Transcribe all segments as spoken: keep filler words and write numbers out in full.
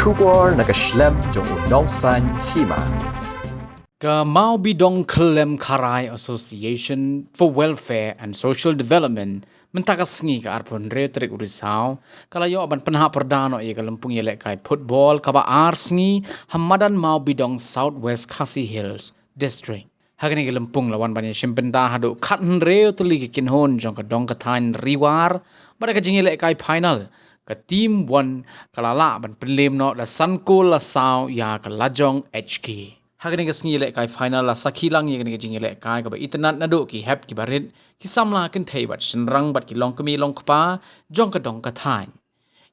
Khubor na ka shlem jong u Nongsaiñ Hima. Ka Mawbidong Kyllem Kharai Association for Welfare and Social Development mynta ka sngi ka arphew hynriew tarik u Risaw ka la ïoh ban pynhap pyrda noh ïa ka lympung ïalehkai football kaba ar sngi ha madan Mawbidong, South West Khasi Hills District. Ha kane ka lympung la wan ban ïashim bynta haduh khathynriew tylli ki kynhun jong ka dong ka thaiñ Ri War, bad ha ka jingïalehkai final ka team one ka la lah ban pynliem noh da san kol la saw ïa ka Lajong H K. Ha kane ka sngi ïalehkai final la sakhi lang ïa kane ka jingïalehkai kaba itynnad naduh ki hep ki barit, ki samla kynthei bad shynrang bad ki longkmie longkpa jong ka dong ka thaiñ.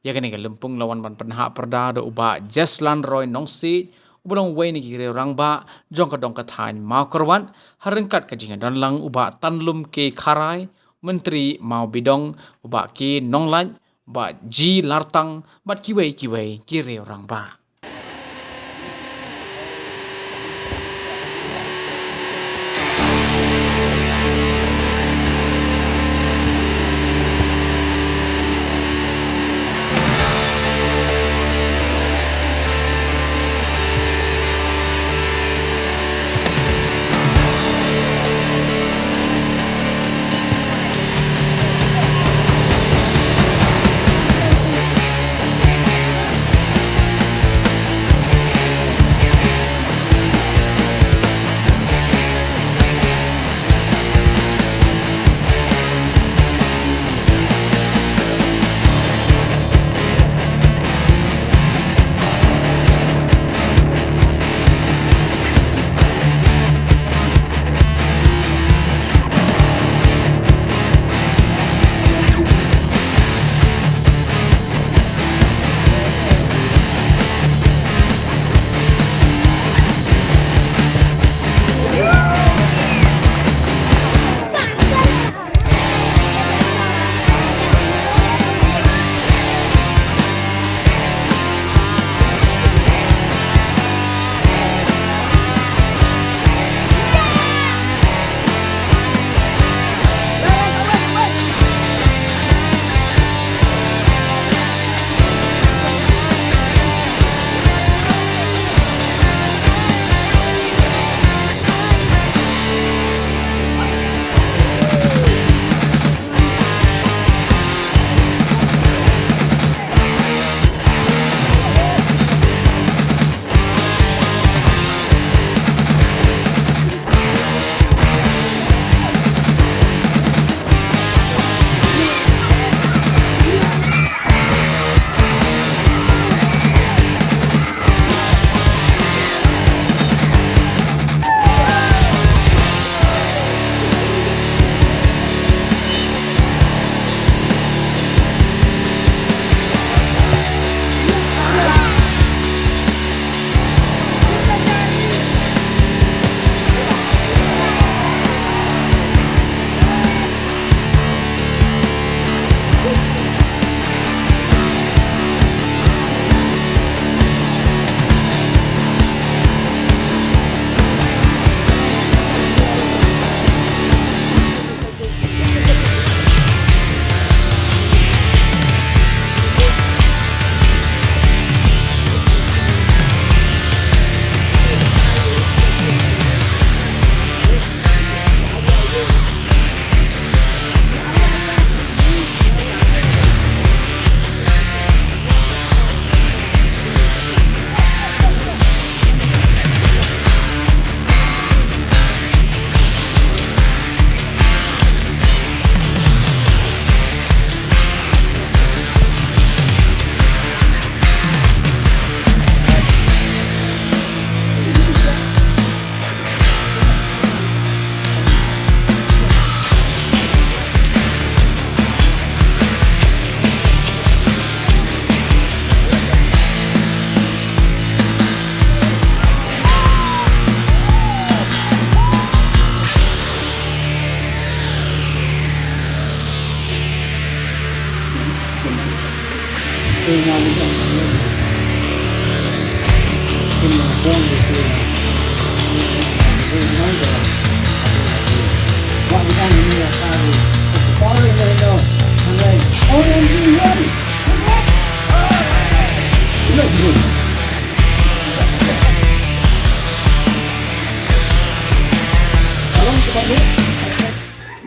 Ïa kane ka lympung la wan ban pynhap pyrda da u Bah Jeslan Roy Nongsiej, uba long uwei na ki riew rangbah jong ka dong ka thaiñ Mawkyrwat, ha ryngkat ka jingïadon lang u Bah Tanlum K Kharai, Myntri Mawbidong, u Bah K Nonglait, Bah G Lartang, bad kiwei kiwei ki riew rangbah.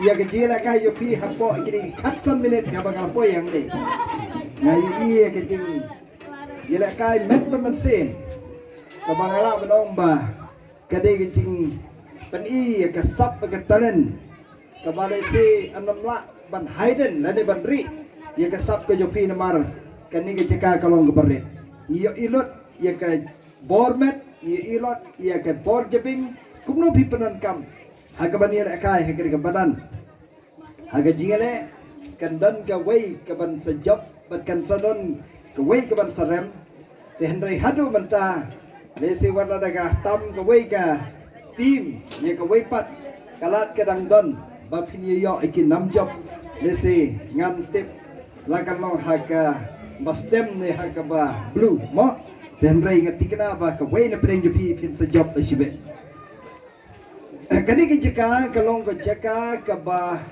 Ïa ka jingïalehkai jong phi hapoh kine ki khatsan minit kaba nga la poi hangne, nga ïohi ïa ka jingïalehkai met bad mynsiem kaba nga lah ban ong ba ka dei ka jingpyni ïa ka sap bad ka talent kaba lehse ym lah ban hide lane ban rieh ïa ka sap ka jong phi, namar kane ka jaka ka long kaba rit. Ngi ïohi lut ïa ka bor met, ngi ïohi lut ïa ka bor jabieng, kumno phi pyndonkam ha kaban ïalehkai ha kane ka madan. Ha ka jingïaleh kan don kawei kaban sa jop bad kan sa don kawei kaban sa rem. Te hynrei haduh mynta, lehse wat la da ka tam kawei ka team, ïa kawei pat ka lad ka dang don ba phin ïa ïoh ïa ki nam jop. Lehse ngan tip la kan long ha kaba stem ne ha kaba blue mo. Te hynrei nga thikna ba kawei na pdeng jong phi phin sa jop da shibit. Kane ka jaka ka long ka jaka kaba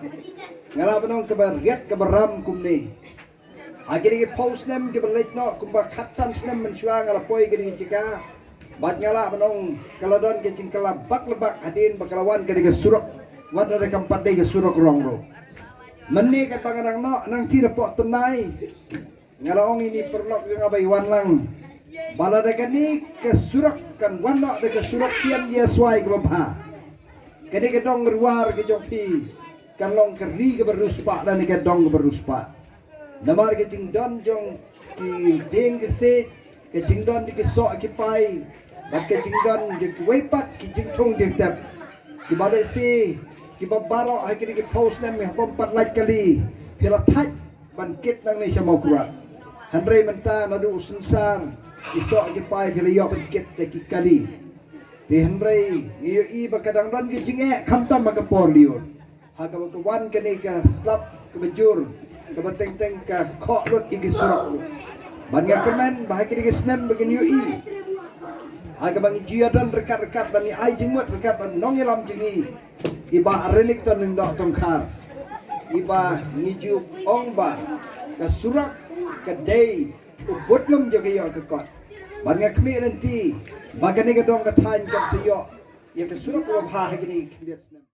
nga lah ban ong kaba riat kaba ram kumne. Ha kine ki phew snem kiba leit noh, kumba khatsan snem mynshuwa nga la poi kane ka jaka. Bad nga lah ban ong ka la don ka jingkylla bak la bak hadien ba ka la wan kane ka surok, wat la da kam pat dei ka surok rong ruh. Mynne katba nga dang noh nangtei napoh tnai, nga la ong ïa ine i paralok jong nga ba i wan lang ba lada kane ka surok kan wan noh da ka surok tian ïa swai kaba bha, kane ka dong Rwar ka jong phi kan long ka ri kaba riewspah lane ka dong kaba riewspah. Namar ka jingdon jong ki dieng ki siej, ka jingdon jong ki soh ki pai, bad ka jingdon jong kiwei pat ki jingthung jingtep, kiba lehse kiba baroh ha kine ki phew snem ha bym pat lait kali phi la thait ban kit nangne sha Mawkyrwat. Hynrei mynta naduh u synsar ki soh ki pai phi la ïoh ban kit da ki kali. Te hynrei ngi ïohi ba ka dang don ki jingeh khamtam ha ka por lyiur, ha kaba ka wan kane ka slap kaba jur, kaba teng teng ka khoh lut ïa ki surok. Bad nga kyrmen ba ha kine ki snem ba kin ïohi, ha kaba ngi ju ïadon ryngkat ryngkat bad ngi ai jingmut ryngkat bad nongïalam jong ngi, i Bah Relikton Lyngdoh Tongkhar, iba ngi ju ong ba ka surok ka dei u budlum jong ka ïoh ka kot. Bad nga khmih lynti ba kane ka dong ka thaiñ kan sa ïoh ïa ka surok kaba bha ha kine ki khyndiat snem.